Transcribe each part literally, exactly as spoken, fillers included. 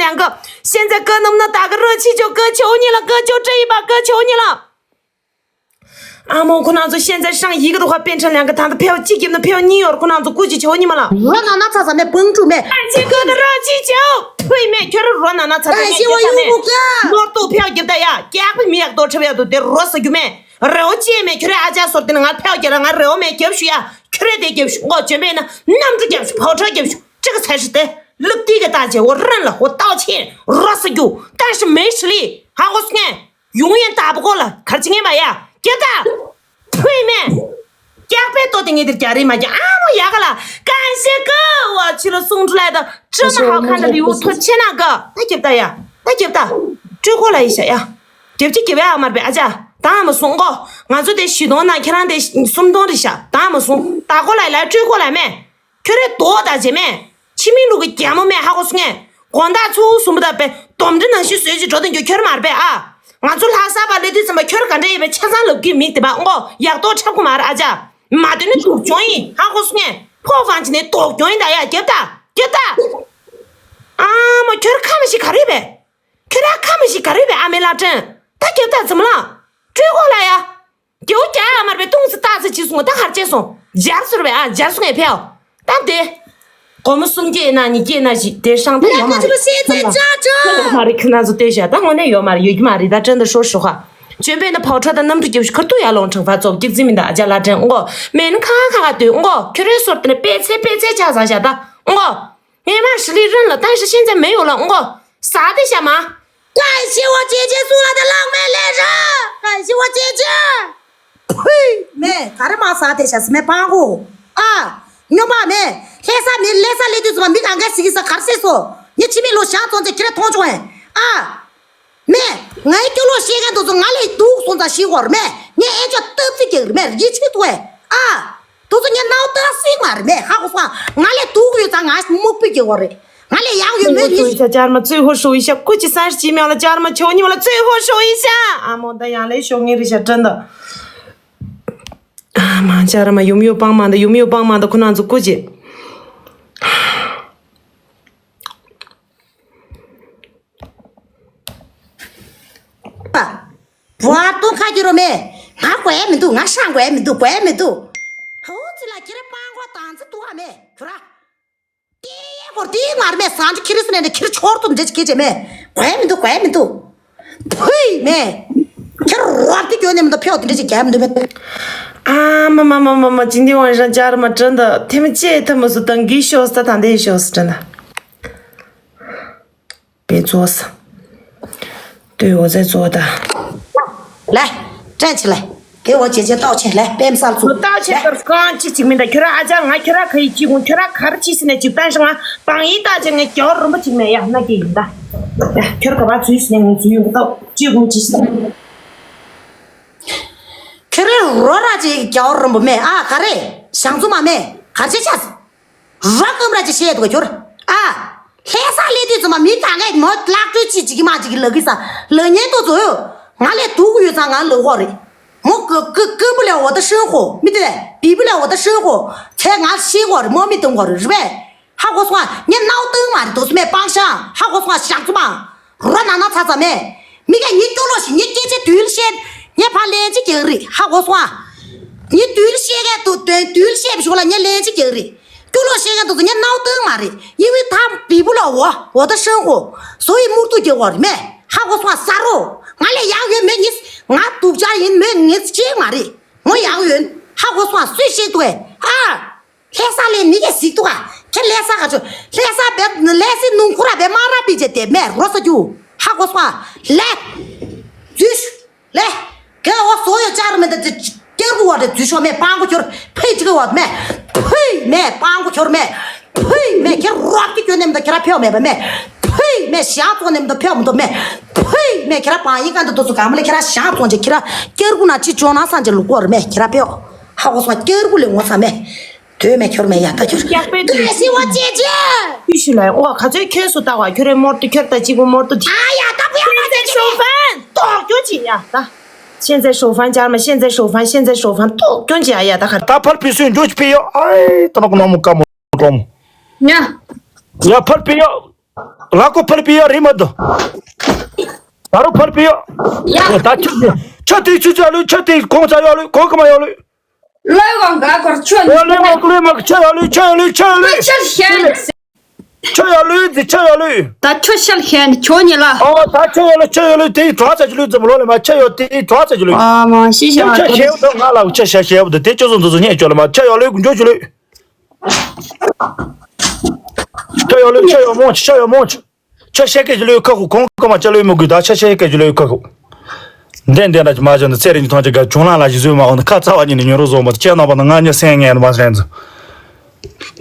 两个，现在割能不能打个热气球？割球你了，割球这一把，割球你了。 ཨ་མོ་ཁོ་རང་ཚོ་现在上一个的话变成两个，ད་ལྟ་票་གཅིག་བརྒྱབ་ན་票་གཉིས་ཡོད། ཁོ་རང་ཚོ་སྐུ་གཅིག་ཆོག་ཉི་མ་ལ། རོ་ན་ན་ཚ་ཚ་ནས་བང་ཀྲུག་མེད། ཨ་ཅེ་ཀ་ད་ར་ཅི་ཅོ། ཕུས་མེད་ཁྱོད་རོ་ན་ན་ཚ་ཚ་ཨ་ནས་ཅེ་བ་རྒྱབ་ད་ཡུ་མེད། མུ་ཀ་ནོར་ཏོ་ཕྱག་རྒྱབ་ད་ཡ་ཀྱག་པའི་མི་ཡག་ཏོ་ཁྲབ་ཡག་ཏོ་དེ་རོ་ས་རྒྱུ་མེད། རེའོ་ཅེ་མེད་ཁྱོད་རེ་ཨ་ཅག་སོར་དེ་ནས་ང་ཕྱག་རྒྱབ་ར་ང་རེའོ་མེད་རྒྱབ་ཤུ་ཡ། ཁྱོད་རེ་དེ་རྒྱབ་ཤུ་མགོ་བྱོན་པས་ན་གནམ་གྲུ་རྒྱབ་ཤུ་ཕོ་ཁྲ་རྒྱབ་ཤུ་ཅི་ག་ཚ་ཤི་དེ་ལུག་ཏི་ག་ད་ཅེ་འོ་རན་ལ་འོ་ཏའོ་ཆེན་རོ་ས་རྒྱུ་ཏན་ཤི་མེ་ཤི་ལི་ཧ་གོ་སུ་ངན། ཡོང་ཡན་ད་བུ་གོ་ལ་གར་ཅི་ངན་པ་ཡ་རྒྱབ་ད། ཕུས་མེད། ཀྱག་པའི་ལྟོ་དེ་ངས་དེར་རྒྱག་རེས་མ་རྒྱག་ཨ་མོ་ཡག་ག་ལ་གན་ཤེ་གི་བ་ཕྱི་ལ་སུང་ཁྲུ་ལ་ད་ཅི་མ་ཧའོ་ཁ་ད་ལི་འུ་ཐོ་ཆེ་ན་གི་ད་རྒྱབ་ད་ཡ་ད་རྒྱབ་ད། སྤྲོད་གོ་ལ་ཡི་ཤ་ཡ། རྒྱབ་ཅི་རྒྱབ་ཡ་ཨ་མར་པའི་ཨ་ཅག་ད་མ་སུང་གོ། ང་ཚོ་དེ་བཞི་སྟོང་ན་ཁྱེད་རང་དེ་སུམ་སྟོང་རེད་ཤ་ད་མ་སུང་ད་གོ་ལ་ཡི་ལ་སྤྲོད་གོ་ལ་མེད། ཁྱོད་རེ་དོ་ད་རྗེ་མེད། ཕྱི་མི་ལུག་གི་རྒྱ་མོ་མེད་ཧ་གོ་སོང་ངས། དགོང་དག་ཚུ་གསུམ་པོ་ད་པའི་སྡོམ་འདྲི་ནང་བཞིན་བཟོས་ཀྱི་འགྲོ་དོན་རྒྱུ་ཁྱོད་མ་རེད་པས་ཨ། ང་ཚོ་ལྷ་ས་བ་སླེབས་དུས་ཙམ་པ་ཁྱོད་ག་འདྲ་ཡིན་པའི་ཆ་ཚང་ལབ་ཀྱི་མིག་དེ་པ་ཨོ་ཡག་ཏོ་འཁྲབ་གི་མ་རེད་ཨ་ཅག་མ་དོན་ནི་སྡུག་གྱོང་ཡིན་ཧ་གོ་སོང་ངས། ཕོ་ཧྥང་ཅི་ནས་སྡུག་གྱོང་ཡིན་ད་ཡ་རྒྱབ་ད་རྒྱབ་ད། ཨ་མ་ཁྱོད་ཁ་མི་ཤི་ག་རེད་པས། ཁྱོད་ར་ཁ་མི་ཤི་ག་རེད་པས་ཨ་མའི་ལ་ཀྲན་ད་རྒྱབ་ད་ཙམ་ལ། སྤྲོད་གོ་ལ་ཡ། རྒྱའུ་རྒྱ་ཡ་མར་པའི་ཏུང་ཙི་ཏ་ཙི་ཅི་སོང་ད་ཧར་ཅེ་སོང་ཇར་སོར་བས་ཨ་ཇར་སོང་ངས་ཕེའོ། ད་དེ། སྒོར་མོ་སུམ་བརྒྱ་ན་ཉིས་བརྒྱ་ན་ཞིག་དེ་ཤང་ད་ཡོད་མ་རེད། ཁྱོད་ཡོད་མ་རེད་ཁྱོད་རང་ཚོ་ལྟོས་ཤ་ད་དངོས་གནས་ཡོད་མ་རེད་ཡོད་ཀྱི་མ་རེད་ད་ཀྲན་ད་ཧྲོ་ཧྲོ་ཧ། བྱོན་པས་ན་ཕོ་ཁྲ་ད་གནམ་གྲུ་རྒྱབ་ཤུ་ཁར་ཏུ་ཡ་ལོང་ཁྲང་ཧྥ་ཙོག་སྐྱག་རྫི་མིན་ད་ཨ་ཅག་ལ་ཀྲན་ཨོ་མེན་ཁ་ཁ་ཁ་ཏུ་ཨོ་ཁྱོད་རེ་སོར་དེ་ནས་པེ་ཚེ་པེ་ཚེ་ཆགས་ཟ་ཤ་ད་ཨོ། ངས་མ་ཧྲི་ལི་རན་ལ་ཏན་ཧྲི་ཤན་ཚན་མེ་ཡོད་ལ་ཨོ་ཟ་དེ་ཤ་མ། 感谢我姐姐送来的浪漫恋人，感谢我姐姐。呸！མེད་ག་རེ་མ་ཟ་དེ་ཤ་སི་མེད་སྤང་གོ་ཨ། སྨྱོན་པ་མེད་ལྷ་ས་མི་ལྷ་ས་སླེབས་དུས་ཙམ་པ་མི་གང་ག་ཟི་གི་ས་གར་སེ་སོ་ངས་ཕྱི་མི་ལོ་ཞག་ཙོང་ཚེ་ཁྱེད་ར་མཐོང་བྱུང་ཨེ་ཨ། མེད། ངའི་སྐྱོ་ལོ་ཤེས་མཁན་དེ་ཚོ་ང་ལས་སྡུག་སོང་ཙང་ཤེས་དགོས་རེད་མེད། ངས་ཨེ་ཅོ་སྟབས་ཚིག་རྒྱག་རེད་མེད་རྒྱུ་ཆི་ཐུག་ཨེ། ཨ། དེ་ཚོ་ངས་རྣ་བ་ཏག་སིག་མ་རེད་མེད་ཧ་གོ་སོང་། ང་ལས་སྡུག་ཡོད་ཙང་ང་སྨུག་པོ་རྒྱག་དགོས་རེད། ང་ལས་ཡག་ཡོད་མེད་ཚོད་ཧྲོ་ཤོ་ཡི་ཤ་ཅར་མ་ཚོད་ཧྲོ་ཤོ་ཡི་ཤ་ཀུ་ཅི་སན་ཤི་མེ་ལ་ཅར་མ་ཆོ་ཉི་མ་ལ་ཚོད་ཧྲོ་ཤོ་ཡི་ཤ་ཨ་མོ་ད་ཡང་ལས་ཤོ་ངེ་རི་ཤ་ཀྲན་ད། ཨ་མ་ཅར་མ་ཡུམ་ཡོ་པང་མ་ད་ཡུམ་ཡོ་པང་མ་ད་ཁོ་ན་ཚོ་ཀུ་ཅི། བུ་ཨ་སྟོང་ཁ་གྱི་རོ་མེ། ང་དགོས་མི་འདུག་ང་ཤང་དགོས་མི་འདུག་དགོས་མི་འདུག་ཧོ་ཙི་ལ་ཁྱེད་ར་སྤང་གོ་དང་ཚི་འདུག་ཨ་མེ་ཁྱོད་ར། ཏེ་ཡེ་གོར་ཏེ་མར་མེ་སང་ཅི་ཁྱེད་རི་སུ་ནས་ནས་ཁྱེད་ཆོར་དུ་འདྲེ་ཅི་ཁྱེད་ཅེ་མེ། དགོས་མི་འདུག་དགོས་མི་འདུག་ཕུའི་མེ། ཁྱེད་རོབ་ཏི་གྱོན་ནས་མི་འདུག་ཕེའོ་དུ་འདྲེ་ཅི་རྒྱབ་མི་འདུག་མེ། ཨ་མ་མ་མ་མ་མ་ཅི་འདི་ཝང་རང་ཅར་མ་དྲན་ད་ཐེ་མ་ཅེ་ཐ་མ་སུ་དང་གི་ཤོ་སྟ་དང་དེ་ཤོ་སྟ་དྲན་ད། པའི་ཙོ་ས། ཏུའི་འོ་ཙེ་ཙོ་ད། ལེ། དྲན་ཆེ་ལེ། དེ་འོ་ཅེ་ཅེ་ཏའོ་ཆེ་ལེ་པེམ་སལ་ཚུ། ཏའོ་ཆེ་ལེ། ཏར་སྐང་ཅི་ཅིག་མིན་ད་ཁྱོད་ར་ཨ་ཅག་ང་ཁྱོད་ར་ཁ་ཡི་ཅི་གུང་ཁྱོད་ར་ཁར་ཅི་སི་ནས་ཅིག་ཏན་ཞིང་ང་བང་ཡི་ཏ་ཅེ་ངས་རྒྱ་བོ་རིན་པོ་ཅིག་མེད་ཡ་ན་ཀྱེ་ཡིན་ད། ཡ་ཁྱོད་ར་ག་བ་ཚུའི་སི་ནས་ངས་ཚུའི་ཡོང་གི་ཏོ་ཅི་གུང་ཅི་སི་ད། ཁྱོད་ར་རོ་ར་ཅིག་རྒྱ་བོ་རིན་པོ་མེད་ཨ་ག་རེ་ཞང་ཚུ་མ་མེད་གར་ཅི་ཆ་སི། རོ་ཀམ་ར་ཅི་ཤེས་འདུག་གྱུར། ཨ། ལྷ་ས་སླེབས་དུས་ཙམ་པ་མི་གང་གས་མོ་ལག་སྤྲོད་ཅི་བྱེད་ཀྱི་མ་བྱེད་ཀྱི་ལབ་ཀྱི་ས་ལབ་ཉན་ཏོ་ཚོ། ང་ལས་སྡུག་ཡོད་ཙང་ང་ལབ་ཧོ་རེད། མོ་ཀི་ཀི་ཀི་བུ་ལས་འོ་ད་ཧྲན་ཧོ་མི་དེ་བི་བུ་ལས་འོ་ད་ཧྲན་ཧོ་ཚེ་ང་ཤེས་ཧོ་རེད་མོ་མི་གཏོང་ཧོ་རེད་རེད་པས། ཧ་གོ་སོང་ཨ་ངས་རྣ་བ་གཏོང་མ་རེད་དོ་སུ་མེད་སྤང་ཤང་ཧ་གོ་སོང་ཨ་ཞག་ཚུ་མ། རོ་ན་ན་ཚ་ཚ་མེད། མི་ག་ཉིད་སྐྱོ་ལོ་ཞིག་ཉིད་སྐད་ཆ་དུལ་བཤད། ངས་ཕར་ལན་ཅིག་རྒྱག་རེད་ཧ་གོ་སོང་ཨ། ཉིད་དུལ་བཤད་ག་དུ་དོན་དུལ་བཤད་པའི་ཞོར་ལ་ངས་ལན་ཅིག་རྒྱག་རེད། སྐྱོ་ལོ་བཤད་ག་དུ་ངས་རྣ་བ་གཏོང་མ་རེད་ཡིན་བའི་ཐམ་བི་བུ་ལ་འོ་འོ་ད་ཧྲན་ཧོ་བཟོ་ཡི་མུར་ཐུག་རྒྱག་འོ་རེད་མེད་ཧ་གོ་སོང་ཨ་ས་རོ། ང་ལས་ཡག་ཡོད་མེད་ཉིས་ང་སྡུག་ཅག་ཡིན་མེད་ཉིས་ཅིག་མ་རེད་ངོ་ཡག་ཡོད་ཧ་གོ་སོང་ཨ་སུས་བཤད་འདུག་ཨེ་ཨ། ལྷ་ས་ལས་མི་ག་ཟིག་འདུག་ག་ཁྱེད་ལྷ་ས་ག་ཆོ་ལྷ་ས་བེ་ལྷ་སི་ནུང་ཁུ་ར་བེ་མ་ར་པི་ཅེ་དེ་མེ་རོ་ས་རྒྱུ་ཧ་གོ་སོང་ལེ། ཛུ་ལེ། ག་འོ་སོ་ཡོ་ཅར་མེ་ད་ཅི་ཀེར་གུ་བ་དེ་ཛུ་ཤོ་མེ་སྤང་གོ་ཁྱོར་ཕེ་ཅི་ག་བ་མེ་ཕེ་མེ་སྤང་གོ་ཁྱོར་མེ་ཕེ་མེ་ཁྱེད་རོག་གི་ཁྱོད་ནེམ་ད་ཁྱེད་ར་ཕེ་མེ་བ་མེ་ཕེ་མེ་ཞག་ཚོ་ནེམ་ད་ཕེ་མ་དོ་མེ་ཕེ་མེ་ཁྱེད་ར་པང་ཡིན་ག་འདི་དོ་སུ་ག་མ་ལེ་ཁྱེད་ར་ཞག་ཚོ་ཅེ་ཁྱེད་ར་ཀེར་གུ་ན་ཅི་ཅོ་ན་སང་ཅེ་ལུག་གོ་ར་མེ་ཁྱེད་ར་ཕེ་ཧ་གོ་སོང་ཀེར་གུ་ལེ་ངོ་ཚ་མེ། དོན་མེད་ཁྱོར་མེད་ཡ་ད་ཁྱོར། སྐྱག་པའི་དུས། ཀ་ཤི་བ་ཅེ་ཅེ། ཀུ་ཤུ་ལ་ཨོ་ག་ཚོད་ཁྱོད་སུ་ལྟ་བ་ཁྱོད་རེ་མོར་དུ་ཁྱོད་ལྟ་གཅིག་པུ་མོར་དུ་དི། ཨ་ཡ་ད་པུ་ཡ་ན་ཅེ་ཅེ། 现在收饭 ཏོག་ཀྱོ་ཅི་ཡ་ད། 现在收饭 ཅར་མ་现在收饭 现在收饭 ཏོག་ཀྱོ་ཅི་ཡ་ཡ་ད་ཁ། ད་ཕར་པི་སུན་འགྱོ་ཅི་ཕི་ཡོ་ཨའི་ད་ནོ་ཀུ་ནོ་མོ་ཀ་མོ་ཀྲོ་མོ། ཡ། ཡ་ཕར་པི་ཡོ། ལ་ཀོ་ཕར་པི་ཡ་རི་མ་དོ། ད་རུ་ཕར་པི་ཡ། ཡ། ད་ཆུ་ཆུ་དེ་ཆུ་ཆུ་ཡ་ལུས། ཆུ་དེ་གོང་ཚ་ཡ་ལུས། གོང་ཀ་མ་ཡ་ལུས། ལོས་གང་ག་ཁོར་ཆུ་ཡ་ལུས་མ་ལུས་མ་ཆུ་ཡ་ལུས། ཆུ་ཡ་ལུས། ཆུ་ཡ་ལུས། ཆུ་ཤན། ཆུ་ཡ་ལུས་དེ་ཆུ་ཡ་ལུས། ད་ཆུ་ཤལ་ཤན་ཆོ་ཉི་ལ། ཨོ་ད་ཆུ་ཡ་ལུས། ཆུ་ཡ་ལུས་དེ་གྲོགས་ཚ་ཆུ་ལུས་ཙམ་ལོ་ལེ་མ་ཆུ་ཡ་དེ་གྲོགས་ཚ་ཆུ་ལུས། ཨ་མ་ཤི་ཤ་ཆུ་ཤ་ཤེ་བ་དོ་ང་ལ་ཆུ་ཤ་ཤེ་བ་དོ་དེ་ཆུ་སོང་དུ་སོང་ཉེ་ཆོ་ལེ་མ་ཆུ་ཡ་ལུས་འགྱོ་ཆུ་ལུས། ཆུ་ཡ་ལུས། ཆུ་ཡ་མོ་ཆུ། ཆུ་ཡ་མོ་ཆུ། ཆུ་ཤེ་ཀེ་ཇི་ལོའི་ཁ་ཁུ་གོང་ཀ་མ་ཅ་ལོའི་མུ་གུ་ད་ཆུ་ཤེ་ཀེ་ཇི་ལོའི་ཁ་ཁུ། འདན་འདན་ལ་ཅི་མ་ཅོ་ནི་ཚེ་རིང་གི་ཐོང་ཅི་ག་བྱུང་ལ་ལ་ཞི་བཟོས་མ་འོང་ནི་ཁ་ཚ་བ་ཉིན་ནི་ཉོ་རུ་བཟོ་མ་ཁྱེད་རྣམ་པ་ན་ང་ཉི་སེང་ངན་དུ་མ་དྲན་ཙམ།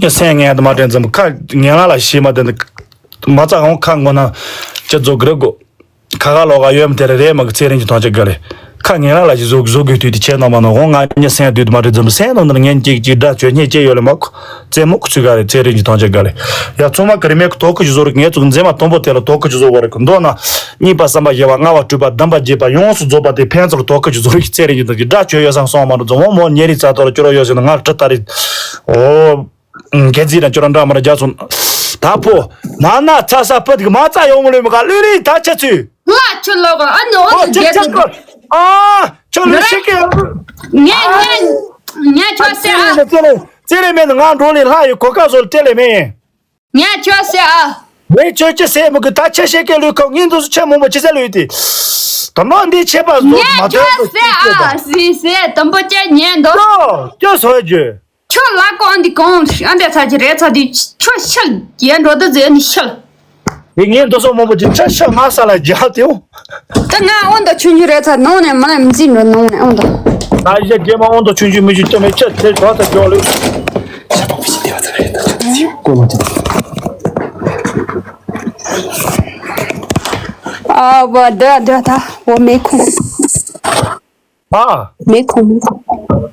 ཉི་སེང་ངན་དུ་མ་དྲན་ཙམ་ཁ་ངན་ལ་ལ་ཞི་མ་དེ་ནི། མ་ཚ་འོང་ཁ་མགོ་ན་ཅི་བཟོ་གི་རེད་གོ། ཁ་ཁ་ལོག་ག་ཡོད་མི་དེ་རེ་རེ་མ་གི་ཚེ་རིང་གི་ཐོང་ཅི་ག་ལེ། ཁ་ངན་ལ་ལ་ཞི་བཟོ་གི་བཟོ་གི་དུས་དེ་ཁྱེད་རྣམ་པ་ན་འོང་ང་ཉི་སེང་དུས་དུ་མ་དྲན་ཙམ་སེང་ནང་ནི་ངན་ཅིག་ཅིག་འདྲ་ཆོས་ཉེ་ཅི་ཡོད་ལེ་མ་གོ། རྩེད་མོ་ཁུ་ཚུགས་ག་རེ་ཚེ་རིང་གི་ཐང་ཆ་ག་ལེ། ཡ་ཚང་མ་ཀ་རི་མེ་ཀ་དོ་ཀ་ཅི་བཟོ་རིག་ངས་ཚུགས་མཛེས་མ་དང་པོ་དེ་ལ་དོ་ཀ་ཅི་བཟོ་བ་རིག་མདོ་ན། གཉིས་པ་བསམ་པ་བཞི་པ་ལྔ་པ་དྲུག་པ་བདུན་པ་བརྒྱད་པ་ཡོངས་སུ་རྫོགས་པ་དེ་ཕན་ཚུན་དོ་ཀ་ཅི་བཟོ་རིག་ཚེ་རིང་གི་ཐང་ཆ་སྒྲ་ཆོས་ཡོད་སང་སོང་མ་རུ་རྫོང་བ་མོ་ཉེ་རིག་ཚ་ཐོ་ལ་ཅི་རོ་ཡོད་ཟེར་ན་ང་ཀྲི་ཏ་རིག་ཨོ། འགན་འཛིན་ན་ཅི་རོ་འདྲ་མ་ར་རྒྱ་སོང་། ད་པོ། མ་ན་ཚ་ས་པ་དེ་མ་ཚ་ཡོང་མ་ལོས་མི་ག་ལུས་རིག་ད་ཆ་ཚུལ། ལ་ཆུ་ལོག་ཨ་ནི་ཨོ་ཨོ་ནི་ཅི་རྒྱལ་ཆ་ཚུལ། ཀོ། ཨ། ཆོ་ལུས་ཤི་ཀེ། ངས་ངས་ངས་ཁྱོད་ཟེར་ཨ། ཙེ་ལེ་ཙེ་ལེ་མེད་ང་འགྲོ་ལེ་ལྷ་ཡི་གོ་ཀ་བཟོ་ལ་ཏེ་ལེ་མེད། ངས་ཁྱོད་ཟེར་ཨ། ངས་ཁྱོད་ཅི་ཟེར་མི་གི་ད་ཆ་ཤེ་ཀེ་ལུས་ཁོ་ངས་འདུག་སུ་ཆེ་མོ་མོ་ཅི་ཟེར་ལུས་ཏེ། དམ་པ་འདི་ཆེ་པ་བཟོ་ངས་མ་ཁྱོད་ཐོས་ཟེར་ཨ་ཟེར་ཟེར་དམ་པོ་ཅན་ཉན་འདུག་ཅོ་ཅོ་སོ་རྒྱུ། ཁྱོད་ལ་ཀོ་འདི་གང་ཨ་འདྲ་ཚ་གི་རེད་ཚ་འདི་ཁྱོད་ཤལ་རྒྱན་འགྲོ་འདུག་ཟེར་ནི་ཤལ། དེ་ངས་འདུག་སོ་མོ་མོ་ཅི་ཆ་ཤལ་མ་ས་ལ་རྒྱག་དེའོ། ད་ང་ཨོ་འདི་ཆུང་ཆུང་རེད་ཚ་ནང་ནས་མ་ལ་མི་འཛིན་འགྲོ་ནང་ནས་ཨོ་འདི། ད་ཡ་རྒྱན་མ་ཨོ་འདི་ཆུང་ཆུང་མི་ཆུང་ཏེ་མེད་ཁྱོད་དེ་ག་ཚ་རྒྱག་ལུགས། ཞེ་པོ་བྱེད་དེ་བ་ཚ་རེད་ད་ཁྱོད་ཚོས་ཀོ་མ་ཐུབ། ཨ་བ་ད་ད་ད་འོ་མེ་ཁུང་། ཨ། མེ་ཁུང་མེ་ཁུང་།